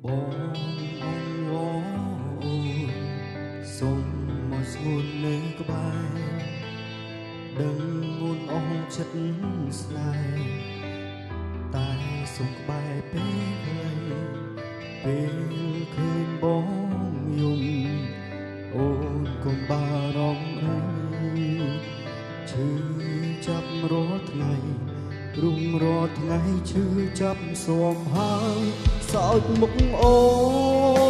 បងអងវអូនសូមមកស្ងួននៅក្បែរដឹងមុនអស់ចិត្តស្នេហ៍តែសូមក្បែរពេលខ្លីពេលឃើញបងយំអូនកុំបារម្ភអីឈឺចាប់រាល់ថ្ងៃរុំរាល់ថ្ងៃឈឺចាប់ស៊ាំហើយសោចមុខអូ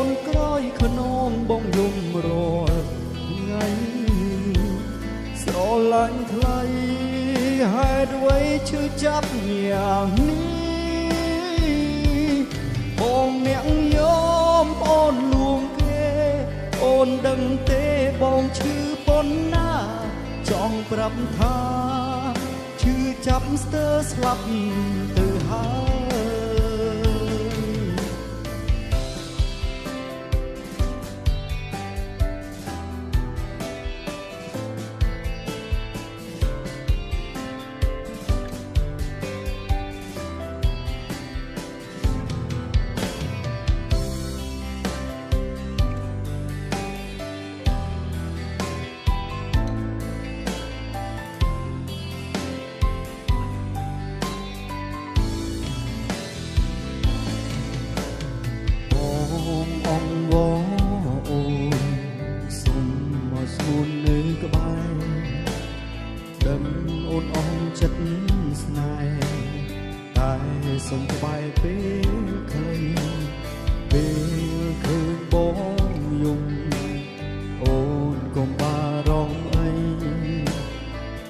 នក្រោយខ្នងបងយំរាល់ថ្ងៃស្រឡាញ់ថ្លៃហេតុអ្វីឈឺចាប់យ៉ាងនេះបងអ្នកយំអូនលួងគេអូនដឹងទេបងឈឺប៉ុណ្ណាចង់ប្រាប់ថាឈឺចាប់ស្ទើរស្លាប់ទៅហើយសូមក្បែរពេលខ្លីពេលឃើញបងយំអូនកុំបារម្ភអី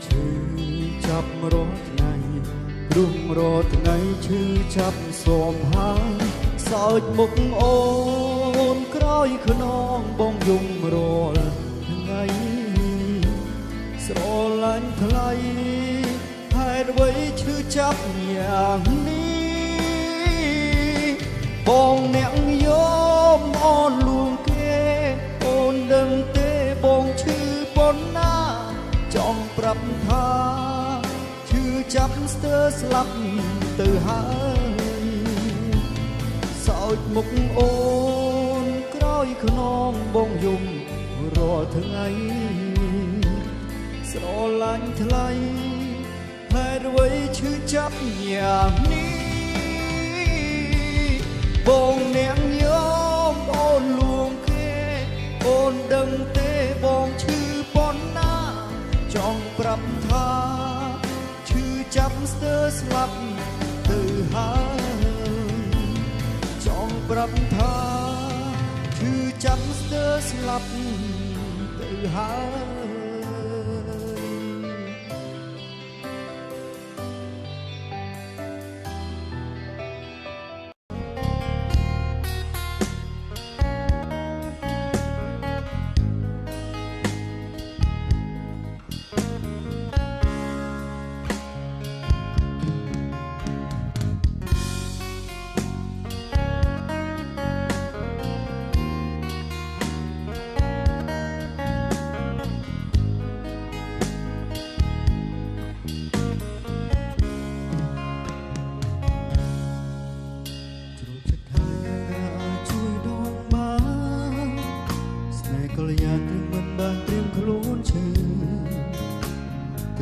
ឈឺចាប់រាល់ថ្ងៃរុំរាល់ថ្ងៃឈឺចាប់ស៊ាំហើយសោចមុខអូនក្រោយខ្នងបងយំរាល់ថ្ងៃស្រឡាញ់ថ្លៃហេតុអ្វីឈឺចាប់យ៉ាងនេះបងអ្នកយំអូនលួងគេអូនដឹងទេបងឈឺប៉ុណ្ណាចង់ប្រាប់ថាឈឺចាប់ស្ទើរស្លាប់ទៅហើយសោចមុខអូនក្រោយខ្នងបងយំរាល់ថ្ងៃស្រឡាញ់ថ្លៃហេតុអ្វីឈឺចាប់យ៉ាងនេះបងអ្នកយំអូនលួងគេអូនដឹងទេបងឈឺប៉ុណ្ណាចង់ប្រាប់ថាឈឺចាប់ស្ទើរស្លាប់ទៅហើយចង់ប្រាប់ថាឈឺចាប់ស្ទើរស្លាប់ទៅហើយ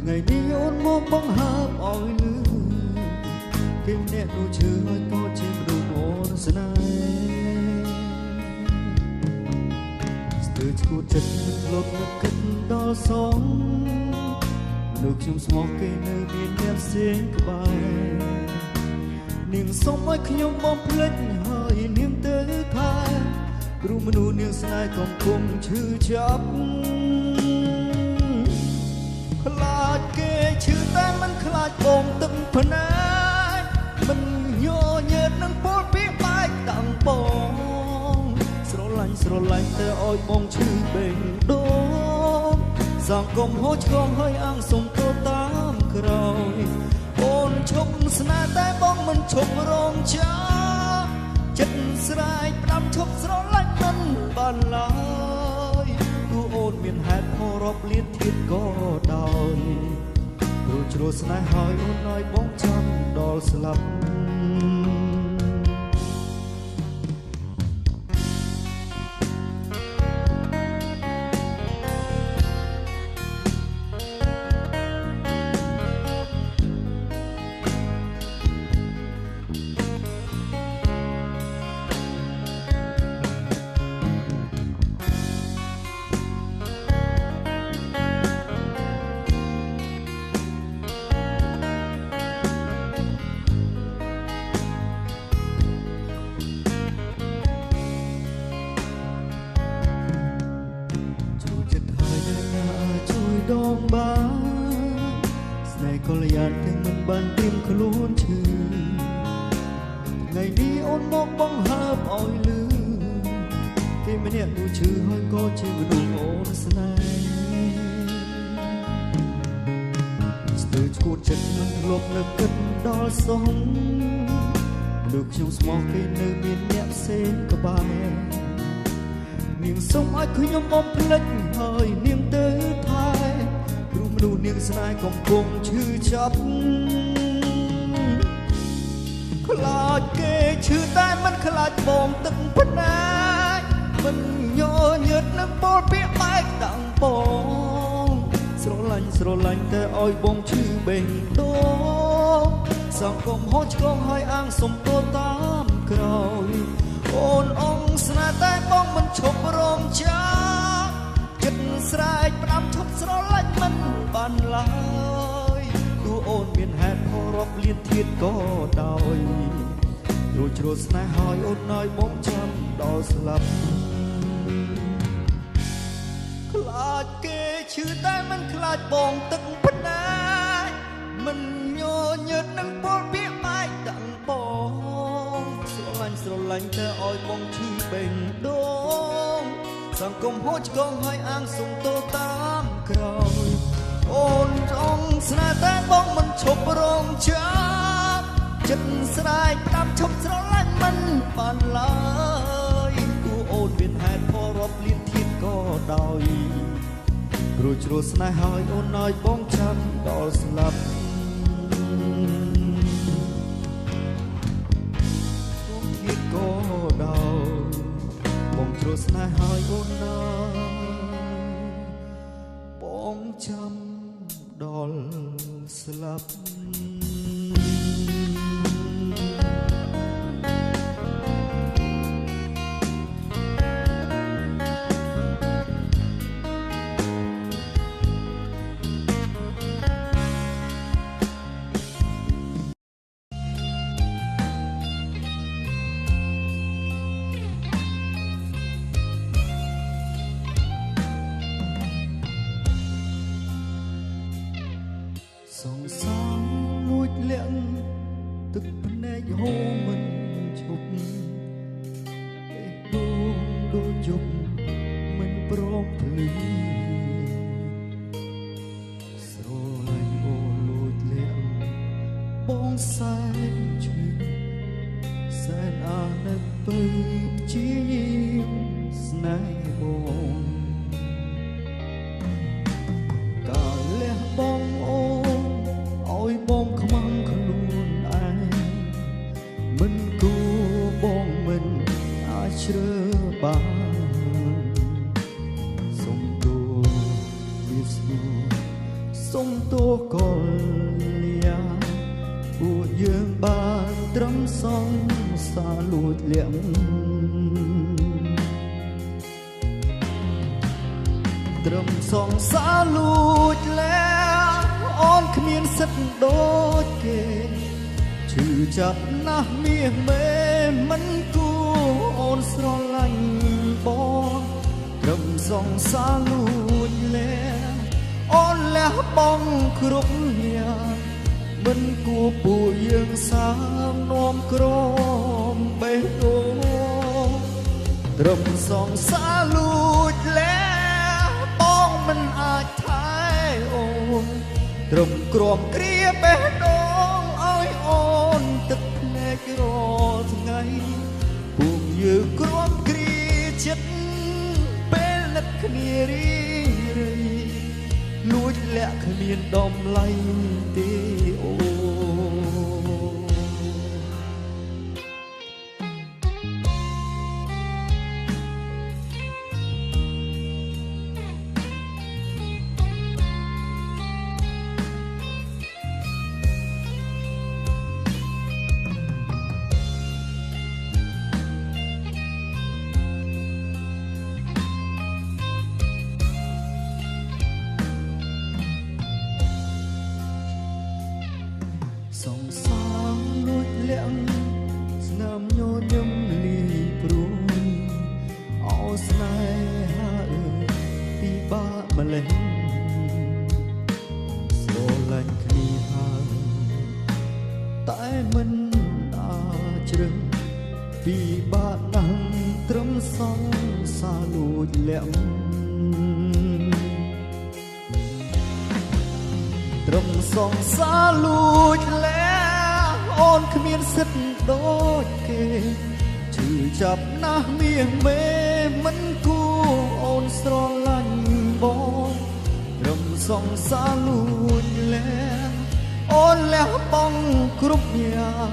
ថ្ងៃនេះអូនមកបង្ហើបឲ្យលឺគេម្នាក់នោះឈឺហើយក៏ជាមនុស្សអូនស្នេហ៍ស្ទើរឈួតចិត្តមិនធ្លាប់នឹកគិតដល់សងមនុស្សខ្ញុំស្មោះគេនៅមានអ្នកផ្សេងក្បែរនាងសុំឲ្យខ្ញុំបំភ្លេចហើយនាងទៅថែព្រោះមនុស្សនាងស្នេហ៍កំពុងឈឺចាប់ខ្លាចគេឈឺតែមិនខ្លាចបងទឹកភ្នែកមិនញញើតនឹងពលពីបែកតាំងបងស្រឡាញ់ស្រឡាញ់តែឲ្យបងឈឺបេះដូងសង្គមហូចឆ្កងហើយអាងសុំទោសតាមក្រោយអូនឈប់ស្នេហ៍តែបងមិនឈប់រងចាំចិត្តស្រែកផ្ដាំឈប់ស្រឡាញ់មិនបានឡើយទោះអូនមានហេតុផលរាប់លានទៀតក៏ដោយព្រោះជ្រុលស្នេហ៍ហើយអូនឲ្យបងចាំដល់ស្លាប់ ដងបានស្នេហ៍កល្យានទាំងមិនបានត្រៀមខ្លួនឈឺថ្ងៃនេះអូនមកបង្ហើបឲ្យលឺគេម្នាក់នោះឈឺហើយក៏ជាមនុស្សអូនស្នេហ៍ស្ទើរឈួតចិត្តមិនធ្លាប់នឹកគិតដល់សងលើខ្ញុំស្មោះគេនៅមានអ្នកផ្សេងក្បែរនាងសូមឲ្យខ្ញុំបំភ្លេចហើយនាងទៅថែព្រោះមនុស្សនាងស្នេហ៍កំពុងឈឺចាប់ខ្លាចគេឈឺតែមិនខ្លាចបងទឹកភ្នែកមិនញញើតនឹងពោលពាក្យបែកតាំងបងស្រឡាញ់ស្រឡាញ់តែឲ្យបងឈឺបេះដូងសង្គមហោចឆ្កងហើយអាងសុំទោសតាមក្រោយអូនអងស្នេហ៍តែបងមិនឈប់រងចាំចិត្តស្រែកផ្ដាំឈប់ស្រឡាញ់មិនបានឡើយទោះអូនមានហេតុផលរាប់លានធាតុក៏ដោយរួចជ្រុលស្នេហ៍ហើយអូនឲ្យបងចាំដល់ស្លាប់ខ្លាចគេឈឺតែមិនខ្លាចបងទឹកភ្នែកមិនញញើតនឹងពលពាក្យបែកតាំងបងស្រឡាញ់ស្រឡាញ់តែឲ្យបងឈឺបេះដូងសង្គមហូចឆ្កងហើយអាងសុំទោសតាមក្រោយអូនចង់ស្នេហ៍តែបងមិនឈប់រងចាំចិត្តស្រែកផ្ដាំឈប់ស្រឡាញ់មិនបានឡើយទោះអូនមានហេតុផលរាប់លានធាតុក៏ដោយព្រោះជ្រុលស្នេហ៍ហើយអូនឲ្យបងចាំដល់ស្លាប់ធាតុក៏ដោយបងជ្រុលស្នេហ៍ហើយអូនឲ្យបងចាំដល់ស្លាប់សងសាលួចលាក់ទឹកភ្នែកហូរមិនឈប់បេះដូងដូចយប់មិនព្រមភ្លឺស្រឡាញ់អូនលួចលាក់បងសែនឈឺសែនអាណិតពើព្យាយាមស្នេហ៍បងកាលលះបងអូនឲ្យបងខ្មាំងខ្លួនឯងមិនគួរបងមិនអាចជ្រើបានសុំទោសវាសនាសុំទោសកលយាពួកយើងបានត្រឹមសងសាលួចលាក់ត្រឹមសងសាលួចលាក់អូនគ្មានសិទ្ធិដូចគេឈឺចាប់ណាស់មាសមេមិនគួរអូនស្រឡាញ់បងត្រឹមសងសាលួចលាក់អូនលះបង់គ្រប់យ៉ាងមិនគួរពួកយើងសាងនាំក្រមបេះដូងត្រឹមសងសាលួចលាក់បងមិនអាចថែអូនត្រឹមក្រមគ្រាបេះដូងឲ្យអូនទឹកភ្នែករាល់ថ្ងៃពួកយើងក្រមគ្រាចិត្តពេលនឹកគ្នារីរីលួចលាក់គ្មានតម្លៃទេអូ សងសាលួចលាក់ស្នាមញញឹមលីព្រួយអោស្នេហាអើយពិបាកម្លេះ ត្រឹមសង្សារលួចលែអូនគ្មានសិទ្ធិដូចគេឈឺចាប់ណាស់មៀងមេមិនគួរអូនស្រឡាញ់បងត្រឹមសង្សារលួចលែអូនលះបង់គ្រប់យ៉ាង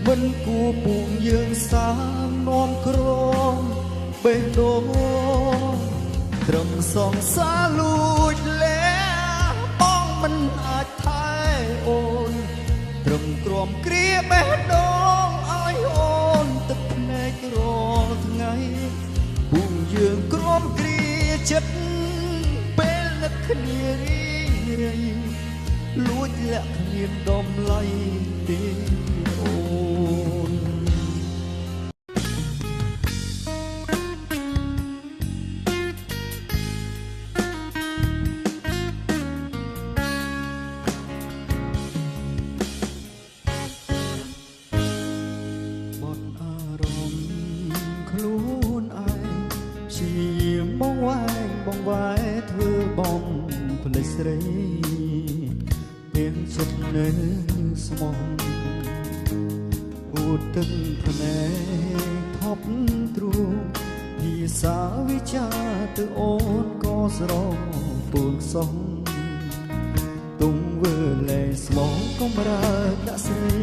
មិនគួរពូងយើងសាមនាំក្រមបេះដូងត្រឹមសង្សារលួចលែបងមិនអាចថែអូនត្រឹមក្រមគ្រាបេះដូងឲ្យអូនទឹកភ្នែករាល់ថ្ងៃពូងយើងក្រមគ្រាចិត្តពេលនឹកគ្នារីរៃលួចលាក់គ្មានតម្លៃទេអូនបត់អារម្មណ៍ខ្លួនឯងព្យាយាមបងវែងបងវែធ្វើបងភ្លេចស្រីទាំងចិត្តនៅស្មោះអួតទឹកភ្នែកថប់ទ្រូងភាសាវិចាទៅអូនក៏ស្រពូនសងទុំវើលែស្មងកំរើកដាក់ស្រី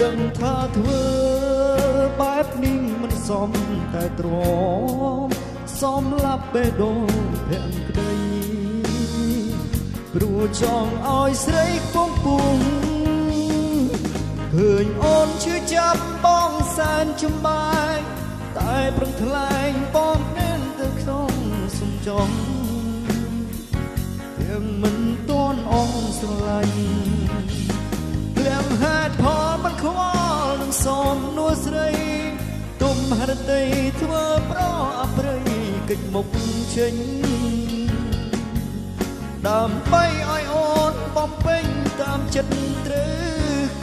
ដឹងថាធ្វើបែបនេះមិនសមតែទ្រាំសំឡាប់បេះដូងភក្តីព្រោះចង់ឲ្យស្រីពងពុងឃើញអូនឈឺចាប់បងសែនចំបាយតែប្រឹងថ្លែងបងនឹងទៅក្នុងសំចង់ទាំងមិនតន់អងស្រឡាញ់លំហេតុផលមិនខ្វល់នឹងសមនួស្រីទុំហរតីធ្វើប្រអប្រិយកិច្ចមុខចេញដើម្បីឲ្យអូនបំពេញតាមចិត្តត្រូវ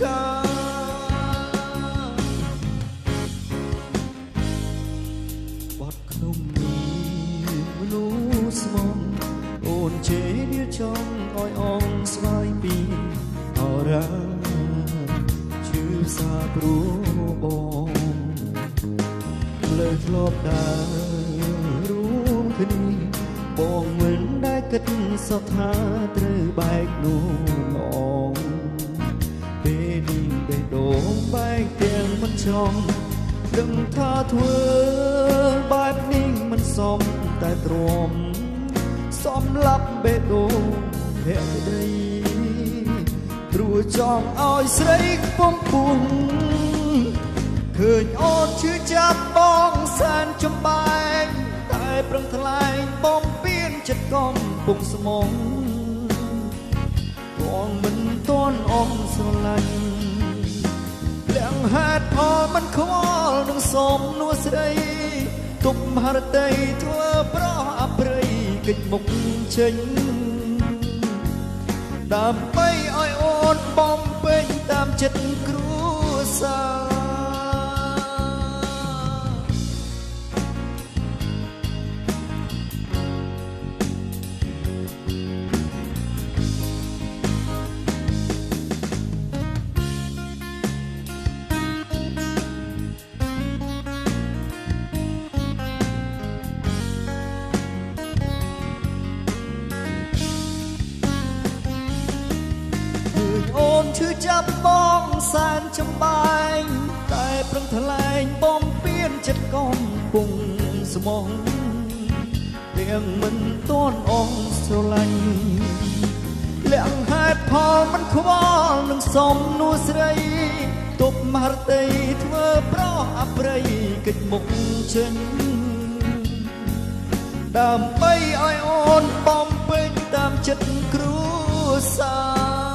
ការបត់ក្នុងនេះមនុស្សស្មងអូនជេរចង់ឲ្យអងស្វាយពីអរាជឿសាព្រោះបងលើធ្លាប់ដើររួមគ្នាបងមិនដែលគិតសោះថាត្រូវបែកនោះល្អងពេលនេះបេះដូងបែកទាំងមិនចង់ដឹងថាធ្វើបែបនេះមិនសមតែទ្រាំសំឡាប់បេះដូងភក្តីព្រោះចង់ឲ្យស្រីខ្ពងពុងឃើញអូនឈឺចាប់បងសែនចំបែងតែប្រឹងថ្លែងបំពេញចិត្តកំពុងស្មងបងមិនតន់អងស្រឡាញ់លំហេតុផលមិនខ្វល់នឹងសមនួស្រីទុំហរតីធ្វើប្រអប្រិយកិច្ចមុខចេញដើម្បីឲ្យអូនបំពេញតាមចិត្តគ្រួសារអូនឈឺចាប់បងសែនចំបែងតែប្រឹងថ្លែងបំពេញចិត្តកំពុងស្មងទាំងមិនតន់អងស្រឡាញ់លំហេតុផលមិនខ្វល់នឹងសមនួស្រីទប់មហតីធ្វើប្រអប្រិយកិច្ចមុខចេញដើម្បីឲ្យអូនបំពេញតាមចិត្តគ្រួសារ